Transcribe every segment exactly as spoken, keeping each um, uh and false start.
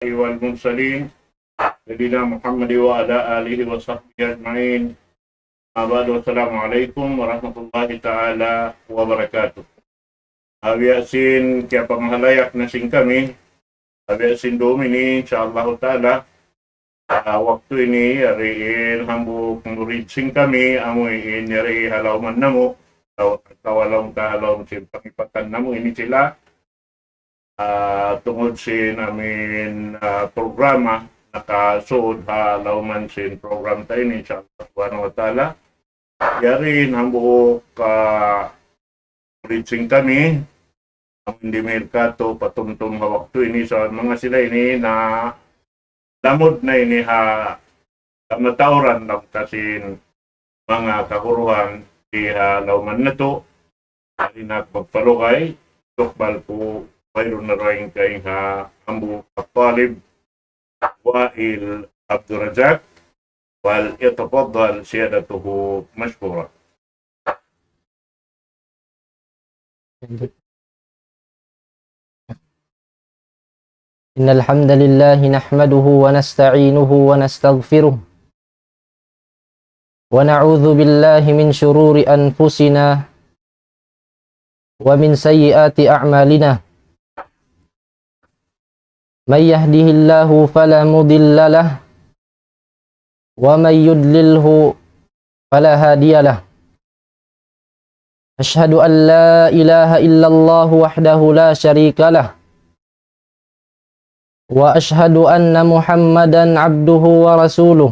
والمرسلين سيدنا محمد وعلى آله وصحبه أجمعين. أما بعد، السلام عليكم ورحمة الله تعالى وبركاته. Abiya sin kiyapamahalayak na sin kami, abiya sin dum ini, insya Allah Ta'ala, ah, waktu ini, yari in hambuuk murid sin kami, amu in yari ha lawman namu', atawa, atawa laung ta ha lawm sin pangipatan namu' ini sila, ah, tungud sin amin, ah, programa, nakasud ha lawman sin program ta ini, insya Allah Subhanahu wa Ta'ala. Yari in hambuuk, ah, murid sin kami, amu in dimihil katu' patumtum ha waktu ini, sa' manga sila ini na lamud na ini ha kamatauran laung ta sin manga kaguruhan di ha lawman natu', di na magpalugay, tukbal ku, wayruun na dugaing kaing ha hambuuk at-talib, Wail Abdul Razak, وليتفضل سيادته مشكورا. إن الحمد لله نحمده ونستعينه ونستغفره، ونعوذ بالله من شرور أنفسنا ومن سيئات أعمالنا. من يهده الله فلا مضل له، ومن يضلله فلا هادي له. أشهد أن لا إله إلا الله وحده لا شريك له، وأشهد أن محمدا عبده ورسوله،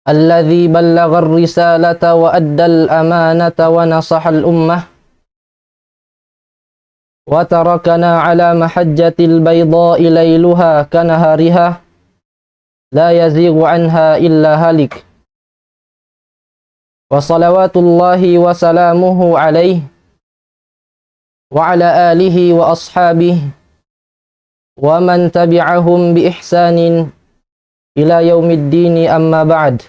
الذي بلغ الرسالة وأدى الأمانة ونصح الأمة، وتركنا على محجة البيضاء ليلها كنهارها لا يزيغ عنها إلا هالك. وصلوات الله وسلامه عليه وعلى آله وأصحابه ومن تبعهم بإحسان إلى يوم الدين، أما بعد.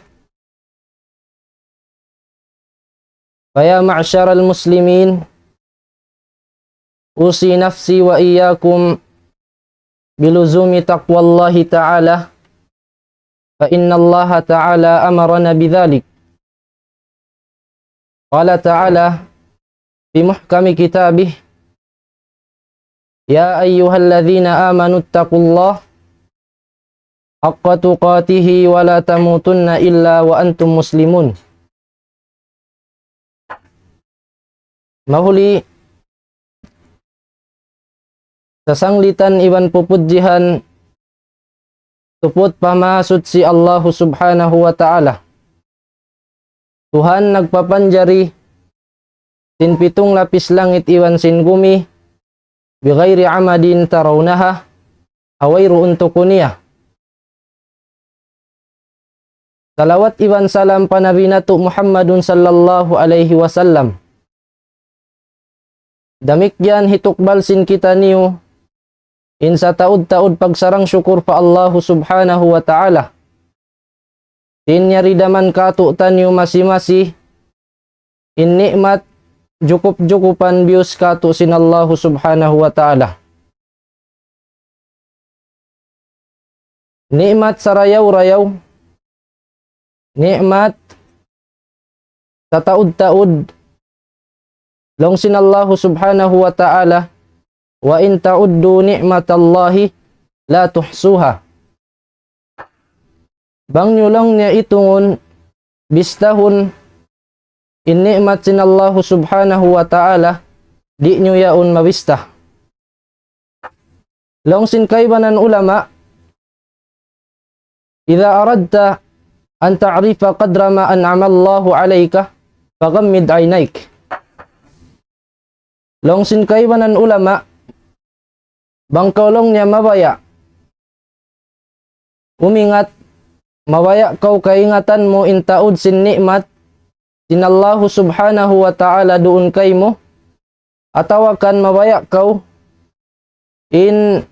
فيا معشر المسلمين، أوصي نفسي وإياكم بلزوم تقوى الله تعالى، فإن الله تعالى أمرنا بذلك. قال تعالى في محكم كتابه: يا أيها الذين آمنوا اتقوا الله حق تقاته ولا تموتن إلا وأنتم مسلمون. Mahuli, sasanglitan iban pupudjihan tuput pa Mahasuchi Allahu Subhanahu wa Ta'ala, Tuhan nagpapanjari sin pitung lapis langit iban sin gumi, بغير عمد ترونها, ha wayruun tuku niya. Salawat iban salam pa Nabi natu' Muhammadun sallallahu alayhi wasallam. Damikkiyan hitukbal sin kitaniyu in sataud-taud pagsarang-sukur pa Allahu Subhanahu wa Ta'ala. Sin yari da man kātu'niyu masi-masi in ni'mat jukup-jukupan biyus kātu' sin Allahu Subhanahu wa Ta'ala. Ni'mat sarayaw-rayaw, ni'mat sataud-taud, laung sin Allahu Subhanahu wa Ta'ala, وإن تعدوا نعمة الله لا تحصوها. Bang niyu laung niya itungun, bistahun in ni'mat sin Allahu Subhanahu wa Ta'ala, di' niyu yaun mabista. Laung sin kaibanan ulama, إذا أردت أن تعرف قدر ما أنعم الله عليك فغمض عينيك. Laung sin kaibanan ulama, bang kaw laung niya mabaya' umingat, mabaya' kaw kaingatan mu in taud sin ni'mat sin Allahu Subhanahu wa Ta'ala duun kaymu, atawa kan mabaya' kaw in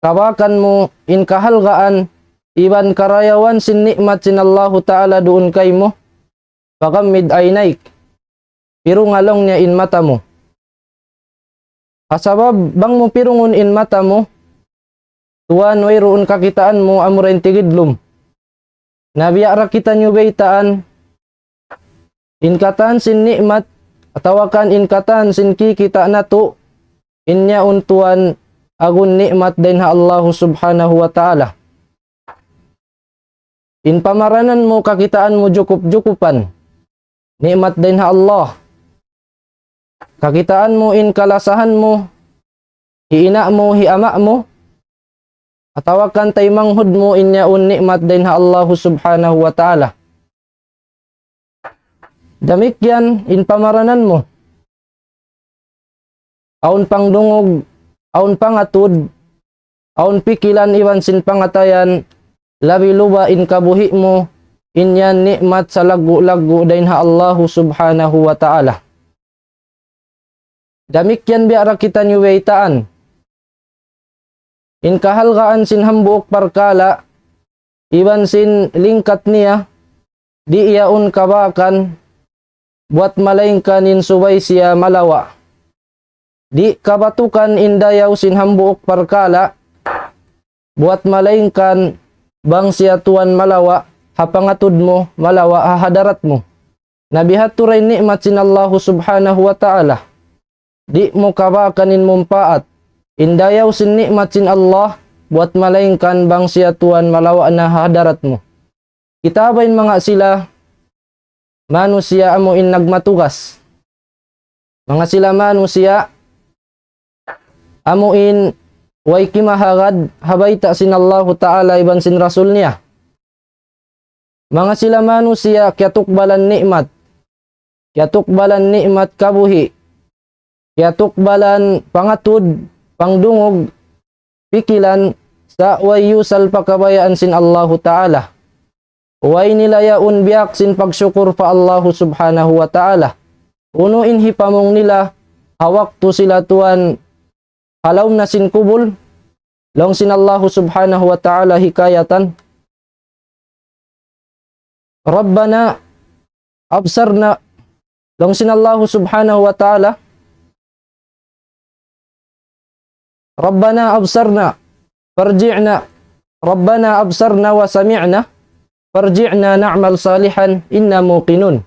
kabakan mu in kahalgaan iban karayawan sin ni'mat sin Allahu Ta'ala duun kaymu, فغمض عينيك. Pirunga laung niya in mata mu. Ha sabab bang mu pirungun in mata mu, tuwan wayruun kakitaan mu amura in tigidlum. Na biya' da kitaniyu baytaan, in katan sin ni'mat, atawa kan in katan sin kikita' natu', in yaun tuwan agun ni'mat dayn ha Allahu Subhanahu wa Ta'ala. In pamaranan mu kakitaan mu jukup-jukupan, ni'mat dayn ha Allah. Kakitaan mu in kalasahan mu, hi ina' mu, hi ama' mu, atawa kan taymanghud mu, in yaun ni'mat dayn ha Allahu Subhanahu wa Ta'ala. Damikkiyan in pamaranan mu. Awn pangdungug, awn pangatud, awn pikilan iban sin pangatayan, labi luba in kabuhi' mu, in yan ni'mat salaggu'-laggu' dayn ha Allahu Subhanahu wa Ta'ala. Damikkiyan biya' da kitaniyu baytaan. In kahalgaan sin hambuuk parkala', iban sin lingkat niya, di' yaun kabakan, buwat malaingkan in subay siya malawa'. Di' kabatukan in dayaw sin hambuuk parkala', buwat malaingkan bang siya tuwan malawa', ha pangatud mu, malawa', ha hadarat mu. Na biya' ha yan in ni'mat sin Allahu Subhanahu wa Ta'ala. Di' mu kabakan in mumpaat. In dayaw sin ni'mat sin Allah, buwat malaingkan bang siya tuwan malawa' na ha hadarat mu. Kita' ba in manga sila manusiya' amu in nagmatugas. Manga sila manusiya' amu in way kimahagad ha bayta' sin Allahu Ta'ala iban sin Rasul niya. Manga sila manusiya' kiyatukbalan ni'mat. Kiyatukbalan ni'mat kabuhi'. Kiyatukbalan pangatud, pangdungug, pikilan, sa' way yusal pa kabayaan sin Allahu Ta'ala. Way nila yaun biyak sin pagsukur pa Allahu Subhanahu wa Ta'ala. Unu in hipamung nila, ha waktu sila tuwan ha lawm na sin kubul, laung sin Allahu Subhanahu wa Ta'ala hikayatan. ربنا أبصرنا, laung sin Allahu Subhanahu wa Ta'ala, ربنا أبصرنا فارجعنا، ربنا أبصرنا وسمعنا فارجعنا نعمل صالحا إنا موقنون.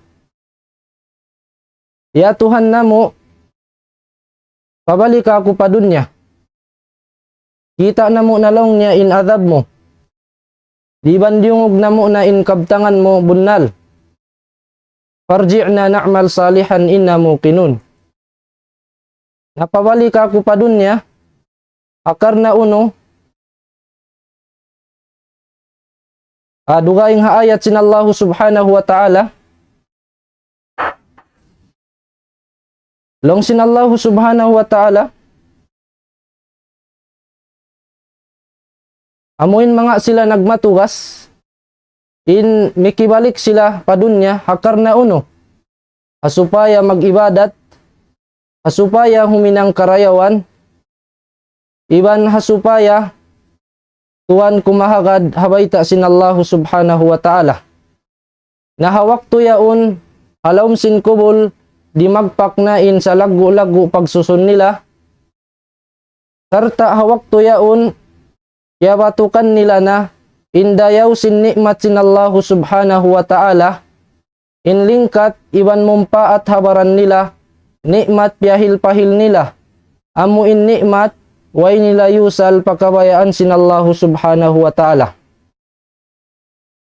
Ya Tuhan namu', pabalika aku pa dunya. Kita' namu' na laung niya in adhab mu. Iban diyungug namu' na in kabtangan mu bunnal. فارجعنا نعمل صالحا إنا موقنون. Na pabalika aku pa dunya, ha karna' unu, ah, dugaing ha ayat sin Allahu Subhanahu wa Ta'ala. Laung sin Allahu Subhanahu wa Ta'ala, amu in manga sila nagmatugas, in mikibalik sila pa dunya, ha karna' unu, ha supaya mag-ibadat, ha supaya huminang karayawan, iban ha supaya tuwan kumahagad ha bayta' sin Allahu Subhanahu wa Ta'ala. Na ha waktu yaun, ha lawm sin kubul, dimagpak na in salaggu'-laggu' pagsusun nila. Sarta' ha waktu yaun, kiyabatukan nila na in dayaw sin ni'mat sin Allahu Subhanahu wa Ta'ala, in lingkat iban mumpaat ha baran nila, ni'mat piyahil-pahil nila, amu in ni'mat way nila yusal pa kabayaan sin Allahu Subhanahu wa Ta'ala.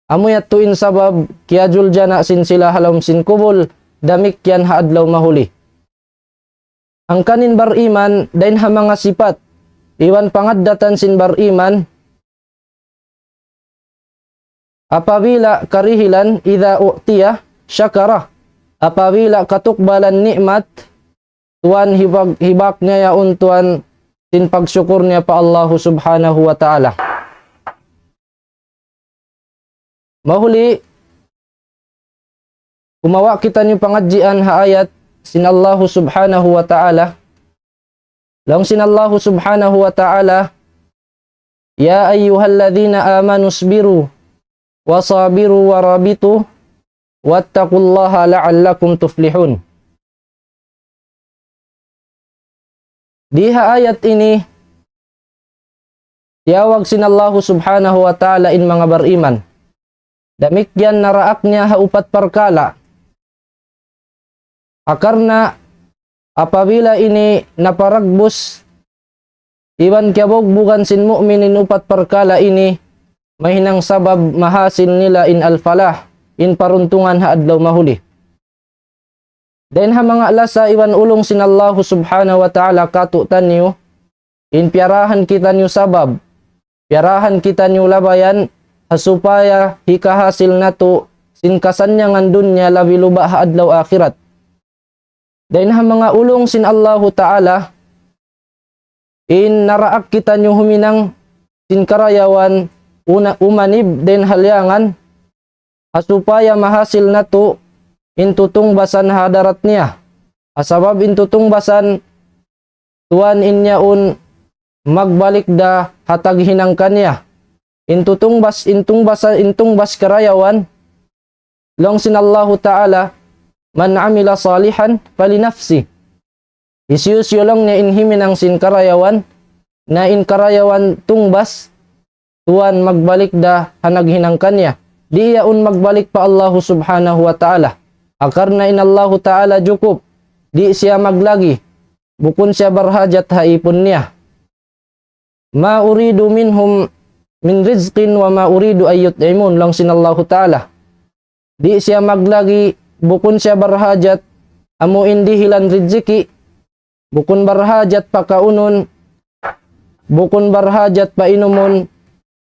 Amu yadtu in sabab kiyajuljana' sin sila ha lawm sin kubul, damikkiyan ha adlaw mahuli. Hangkan in bariman, dayn ha manga sipat iban pangaddatan sin bariman, apabila karihilan, إذا أعطي شكر, apabila katukbalan ni'mat, tuwan hibak, hibak niya yaun tuwan sin pagsukur niya pa Allahu Subhanahu wa Ta'ala. Mahuli, kumawa' kitaniyu pangadjian ha ayat sin Allahu Subhanahu wa Ta'ala. Laung sin Allahu Subhanahu wa Ta'ala, يا أيها الذين آمنوا اصبروا وصابروا ورابطوا واتقوا الله لعلكم تفلحون. Di ha ayat ini, tiyawag sin Allahu Subhanahu wa Ta'ala in manga bariman. Damikkiyan naraak niya ha upat parkala'. Akarna' apabila ini naparagbus iban kiyabugbugan sin mu'min in upat parkala' ini, mahinang sabab mahasil nila in al-falah, in paruntungan ha adlaw mahuli. Dayn ha manga lasa iban ulung sin Allahu Subhanahu wa Ta'ala kātu'niyu, in piyarahan kitaniyu sabab, piyarahan kitaniyu labayan, ha supaya hikahasil natu' sin kasannyangan dunya labi luba' ha adlaw akhirat. Dayn ha manga ulung sin Allahu Ta'ala, in naraak kitaniyu huminang sin karayawan una-, umanib dayn ha liyangan, ha supaya mahasil natu' in tutungbasan ha hadarat niya. Ha sabab in tutungbasan tuwan in yaun magbalik da ha taghinang kaniya. In tutungbas, in tungbasa, in tungbas karayawan, laung sin Allahu Ta'ala, "Man amila salihan falinafsi." Hisiyu-siyu laung niya in himinang sin karayawan, na in karayawan tungbas, tuwan magbalik da ha naghinang kaniya. Di' yaun magbalik pa Allahu Subhanahu wa Ta'ala. Akarna' in Allahu Ta'ala jukup, di' siya maglagi, bukun siya barhajat ha ipun niya. "Ma uridu minhum min rizqin wa ma uridu an yut'imun," laung sin Allahu Ta'ala. Di' siya maglagi, bukun siya barhajat, amu in dihilan riziki, bukun barhajat pakaunun, bukun barhajat painumun,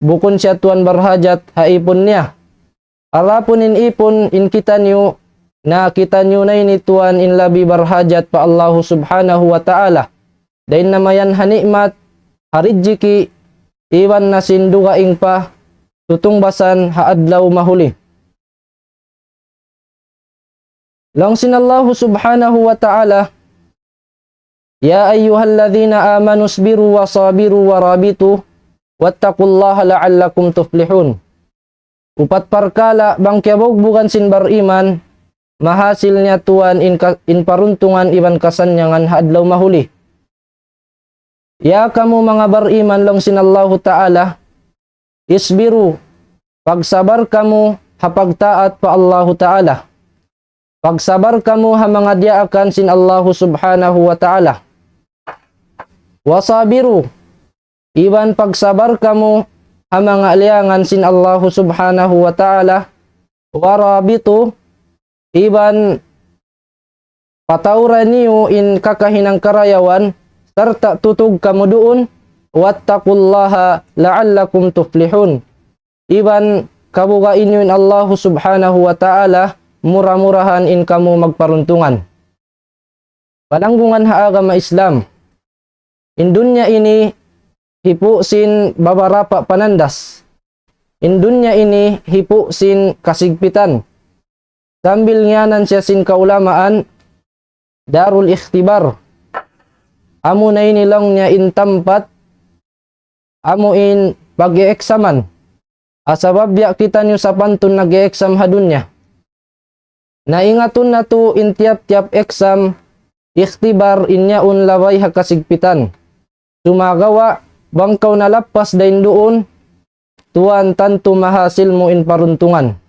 bukun siya tuwan barhajat ha ipun niya. Adapun in ipun in kitaniyu, na kitaniyu na ini tuwan in labi barhajat pa Allahu Subhanahu wa Ta'ala. Dayn na mayan ha ni'mat, ha rijiki, iban na sin dugaing pa tutungbasan ha adlaw mahuli. Laung sin Allahu Subhanahu wa Ta'ala, "Ya ayyuhalladhina amanu isbiru wa sabiru wa rabitu wattaqullaha la'allakum tuflihun." Upat parkala' bang kiyabugbugan sin bariman, mahasil niya tuwan in ka-, in paruntungan iban kasannyangan ha adlaw mahuli. Ya kamu manga bariman, laung sin Allahu Ta'ala, "Isbiru," pagsabar kamu ha pagtaat pa Allahu Ta'ala. Pagsabar kamu ha manga diyaakan sin Allahu Subhanahu wa Ta'ala. "Wa sabiru," iban pagsabar kamu ha manga liyangan sin Allahu Subhanahu wa Ta'ala. "Wa rabitu," iban patauran niyu in kakahinang karayawan, sarta' tutug kamu duun, "wattaqullaha la'allakum tuflihun." Iban kabuga' niyu in Allahu Subhanahu wa Ta'ala, mura-murahan in kamu magparuntungan. Palanggungan ha agama Islam. In dunya ini hipu' sin babarapa panandas. In dunya ini hipu' sin kasigpitan. Sambil ngiyanan siya sin kaulamaan, darul ikhtibar. Amu na ini laung niya in tampat, amu in pag-e-eksaman. Sabab biya' kitaniyu sapantun nag-e-exam ha dunya. Na ingatun natu' in tiyap-tiyap exam, ikhtibar in yaun labay ha kasigpitan. Sumagawa', bang kaw nalappas dayn duun, tuwan tantu mahasil mu in paruntungan.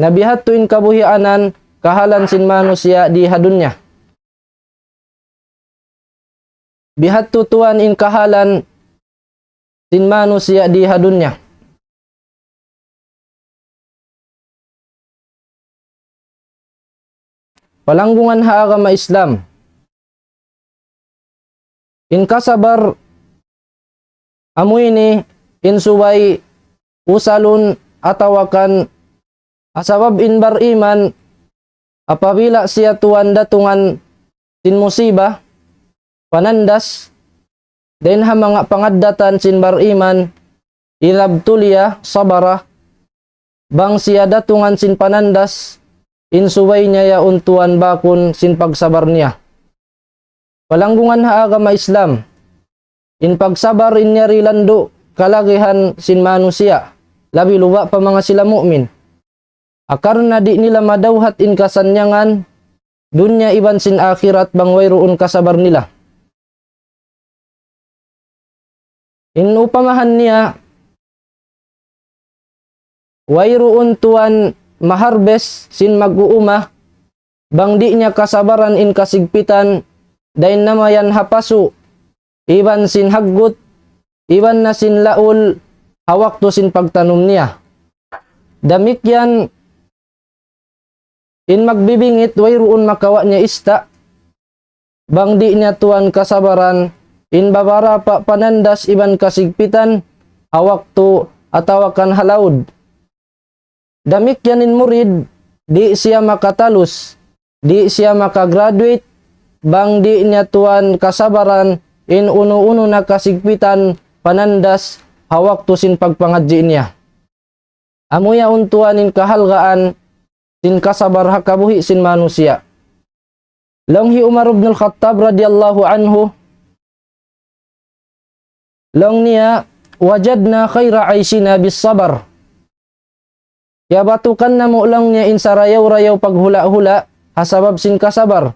Na bihadtu in kabuhianan, kahalan sin manusiya' di ha dunya. Bihadtu tuwan in kahalan sin manusiya' di ha dunya. Palanggungan ha agama Islam. In kasabar amu ini in subay usalun atawa kan sabab in bariman apabila siya tuwan datungan sin musiba, panandas, dayn ha manga pangaddatan sin bariman, "Idha ibtuliya sabara," bang siya datungan sin panandas, in subay niya yaun tuwan bakun sin pagsabar niya. Palanggungan ha agama Islam, in pagsabar in yari landu' kalagihan sin manusiya', labi luba' pa manga sila mu'min. Akarna' di' nila madawhat in kasannyangan dunya iban sin akhirat bang wayruun kasabar nila. In upamahan niya, wayruun tuwan maharbes sin mag-uuma, bang di' niya kasabaran in kasigpitan, dayn na mayan ha pasu', iban sin haggut, iban na sin laul, ha waktu sin pagtanum niya. Damikkiyan in magbibingit wayruun makawa' niya ista', bang di' niya tuwan kasabaran, in babarapa panandas iban kasigpitan, ha waktu atawa kan ha laud. Damikkiyan in murid, di' siya makatalus, di' siya makagraduate, bang di' niya tuwan kasabaran, in unu-unu na kasigpitan panandas ha waktu sin pagpangadji' niya. Amu yaun tuwan in kahalgaan sin kasabar ha kabuhi' sin manusiya'. Laung hi Umar ibn al-Khattab radiyallahu anhu, laung niya, "Wajadna khayra aishina bis sabar." Kiyabatukan namu' laung niya in sarayaw-rayaw paghula'-hula' ha sabab sin kasabar.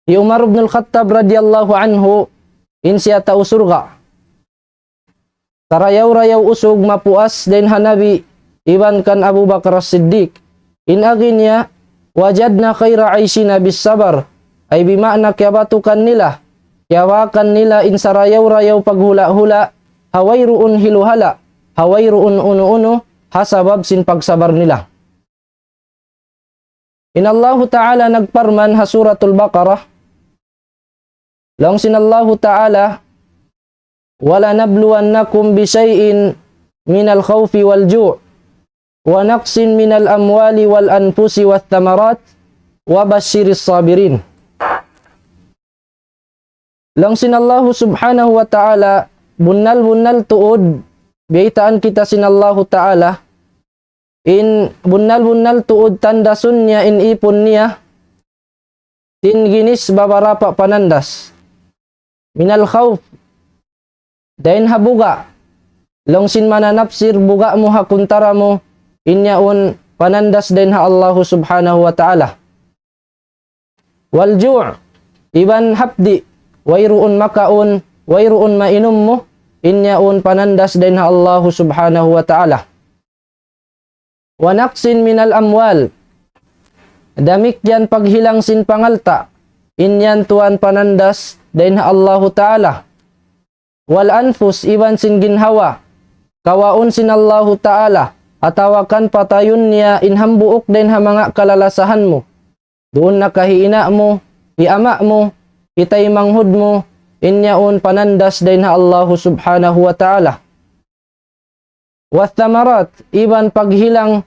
Hi Umar ibn al-Khattab radiyallahu anhu, in siya tau surga'. Sarayaw-rayaw usug mapuas dayn ha Nabi iban kan Abu Bakar As-Siddiq. In agi niya, "Wajadna khayra aishina bis sabar." Ay bima'na kiyabatukan nila, kiyawakan nila in sarayaw-rayaw paghula'-hula', ha wayruun hiluhala', ha wayruun unu-unu, ha sabab sin pagsabar nila. In Allahu Ta'ala nagparman ha Suratul Baqarah, laung sin Allahu Ta'ala, "ولنبلونكم بشيء من الخوف والجوع ونقص من الأموال والأنفس والثمرات وبشر الصابرين." Laung sin Allahu Subhanahu wa Ta'ala, bunnal-bunnal tuud, biyaytaan kita sin Allahu Ta'ala, in bunnal-bunnal tuud tandasun niya in ipun niya, sin ginis babarapa panandas. Minal khawf, dayn ha buga', laung sin mananapsir buga' mu ha kuntara mu, in yaun panandas dayn ha Allahu Subhanahu wa Ta'ala. Wal ju', iban hapdi', wayruun makaun, wayruun mainum mu, in yaun panandas dayn ha Allahu Subhanahu wa Ta'ala. Wa naqsin minal amwal, damikkiyan paghilang sin pangalta', in yan tuwan panandas dayn ha Allahu Ta'ala. Wal anfus, iban sin ginhawa, kawaun sin Allahu Ta'ala, atawa kan patayun niya in hambuuk dayn ha manga kalalasahan mu. Duun na ka hi ina' mu, hi ama' mu, hi taymanghud mu, in yaun panandas dayn ha Allahu Subhanahu wa Ta'ala. Wath thamarat, iban paghilang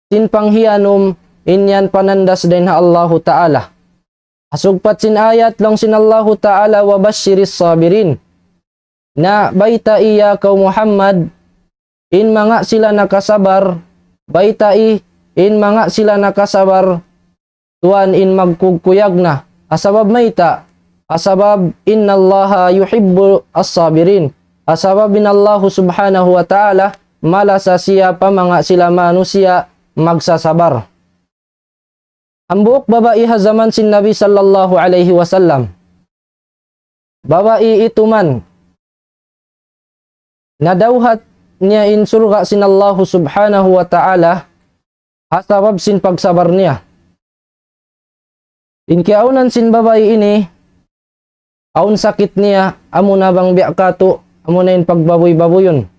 sin panghiyanum, in yan panandas dayn ha Allahu Ta'ala. Ha sugpat sin ayat laung sin Allahu Ta'ala, wa bashiris sabirin. Na baytai ya kaw Muhammad, in manga sila nakasabar, baytai, in manga sila nakasabar, tuwan in magkugkuyag na. Ha sabab mayta', ha sabab innallaha yuhibbu as-sabirin. Ha sabab in Allahu Subhanahu wa Ta'ala, malasa siya pa manga sila manusiya' magsasabar. Hambuuk babai ha jaman sin Nabi sallallahu alayhi wasallam. Babai itu man, nadawhat niya in surga' sin Allahu Subhanahu wa Ta'ala, ha sabab sin pagsabar niya. In kiyaunan sin babai ini, awn sakit niya, amuna bang biya' katu', amuna in pagbabuy-babuyun.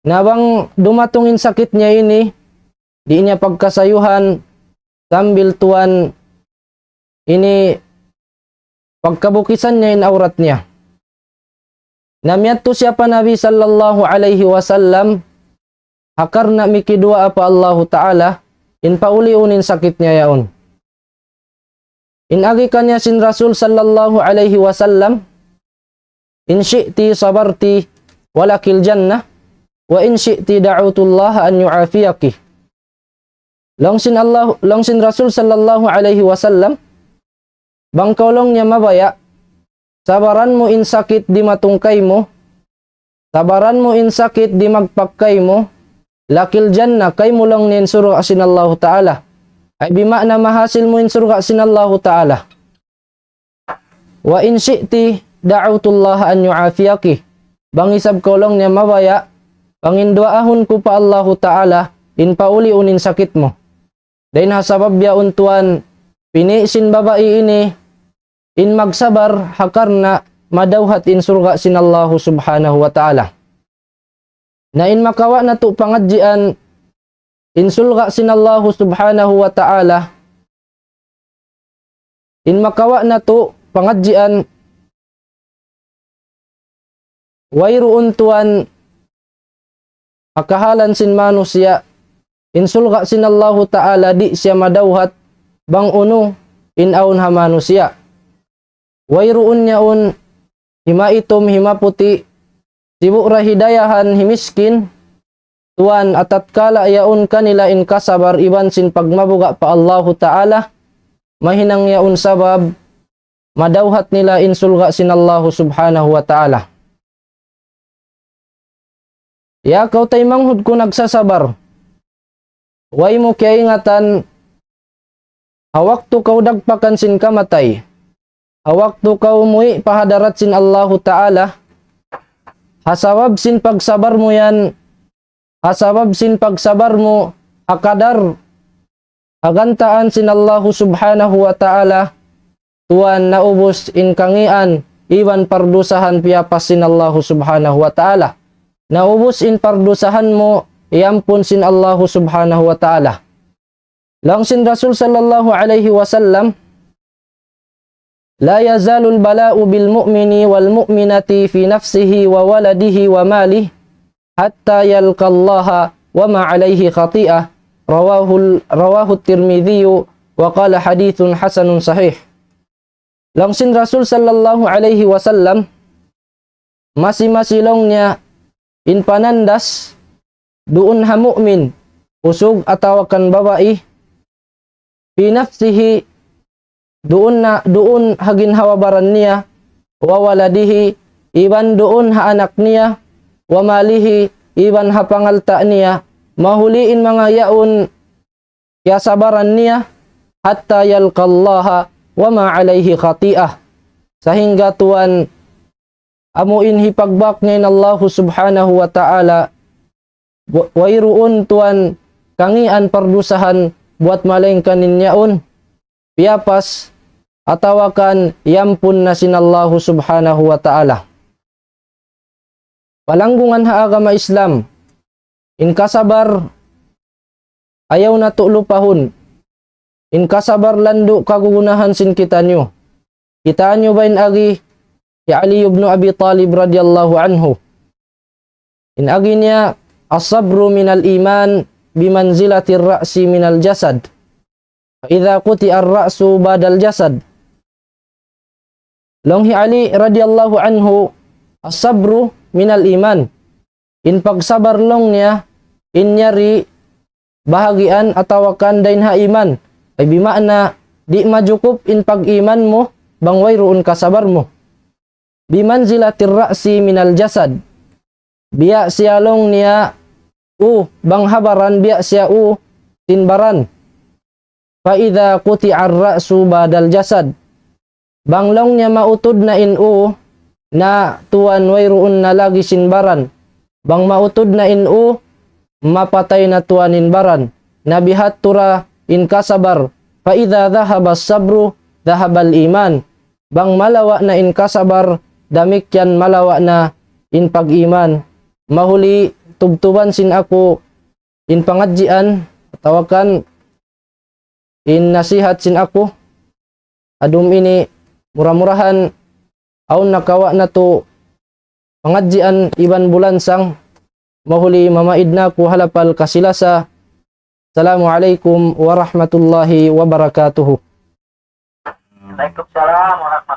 Na bang dumatung in sakit niya ini, di' niya pagkasayuhan, sambil tuwan ini pagkabukisan niya in awrat niya. Na miyadtu siya pa Nabi sallallahu alayhi wasallam, ha karna' mikiduwaa pa Allahu Ta'ala, in pauliun in sakit niya yaun. In agi kaniya sin Rasul sallallahu alayhi wasallam, "In shi'ti sabarti wa lakil jannah, wa in shi'ti da'awtullaha an yu'afiyaki." Laung sin Allah, laung sin Rasul sallallahu alayhi wasallam, "Bang kaw laung niya mabaya', sabaran mu in sakit dimatung kaymu, sabaran mu in sakit dimagpak kaymu, lakil jannah, kaymu laung niya in surga' sin Allahu Ta'ala." Ay bima'na mahasil mu in surga' sin Allahu Ta'ala. "Wa in shi'ti da'awtullaha an yu'afiyaki." bang isab kaw laung niya mabaya', panginduwaahun ku pa Allahu Ta'ala, in pauliun in sakit mu. Dayn ha sabab biya' untuan, pini' sin babai ini, in magsabar, ha karna' madawhat in surga' sin Allahu Subhanahu wa Ta'ala. Na in makawa' natu' pangadjian, in surga' sin Allahu Subhanahu wa Ta'ala, in makawa' natu' pangadjian, wayruun tuwan ha kahalan sin manusiya', in surga' sin Allahu Ta'ala di' siya madawhat bang unu in awn ha manusiya'. Wayruun yaun himaitum, himaputi', sibu' ra hidayahan, himiskin, tuwan atatkala yaun kanila in kasabar iban sin pagmabuga' pa Allahu Ta'ala, mahinang yaun sabab madawhat nila in surga' sin Allahu Subhanahu wa Ta'ala. Ya kaw taymanghud ku nagsasabar, way mu kiyaingatan, ha waktu kaw dagpakan sin kamatay, ha waktu kaw muwi' pa hadarat sin Allahu Ta'ala, ha sabab sin pagsabar mu yan, ha sabab sin pagsabar mu, ha kadar ha gantaan sin Allahu Subhanahu wa Ta'ala, tuwan naubus in kangian iban pardusahan piyapas sin Allahu Subhanahu wa Ta'ala. Naubus in pardusahan mu, iyampun sin Allahu Subhanahu wa Ta'ala. Laung sin Rasul sallallahu alayhi wasallam, لا يزال البلاء بالمؤمن والمؤمنة في نفسه وولده وماله حتى يلقى الله وما عليه خطيئة. رواه ال-، رواه الترمذي وقال حديث حسن صحيح. Laung sin Rasul sallallahu alayhi wasallam, masi-masi laung niya in panandas duun ha mu'min, usug atawa kan babai, في نفسه, duun na, duun ha ginhawa-baran niya, وولده, iban duun ha anak niya, وماله, iban ha pangalta' niya, mahuli in manga yaun kiyasabaran niya, حتى يلقى الله وما عليه خطيئة. Sahingga tuwan amu in hipagbak niya in Allahu Subhanahu wa Ta'ala, wa-, wayruun tuwan kangian pardusahan buwat malaingkan in yaun piyapas atawa kan iyampun na sin Allahu Subhanahu wa Ta'ala. Palanggungan ha agama Islam, in kasabar ayaw natu' lupahun. In kasabar landu' kagunahan sin kitaniyu. Kitaa niyu ba in agi hi Ali ibn Abi Talib radiyallahu anhu. In agi niya, الصبر من الإيمان بمنزلة الرأس من الجسد. فإذا قطع الرأس باد الجسد. Laung hi Ali radiyallahu anhu, الصبر من الإيمان. In pagsabar laung niya, in yari bahagian atawa kan dayn ha iman. Ay bimaana, di' majukup in pag-iman mu, bang wayruun kasabar mu. بمنزلة الرأس من الجسد. Biya' siya laung niya u, bang ha baran biya' siya u sin baran. فإذا قطع الرأس باد الجسد. Bang laung niya mautud na in u, na tuwan wayruun na lagi' sin baran. Bang mautud na in u, mapatay na tuwan in baran. Na biya' hādtu ra in kasabar. فإذا ذهب الصبر ذهب الإيمان. Bang malawa' na in kasabar, damikkiyan malawa' na in pag-iman. Mahuli tubtuban sin aku in pangadjian, atawa kan in nasihat sin aku ha dum ini, mura-murahan awn nakawa' natu' pangadjian iban bulansang, mahuli mamaid na aku ha lapal kasi-lasa. Assalamu alaykum warahmatullahi wabarakatuh. وعليكم السلام ورحمة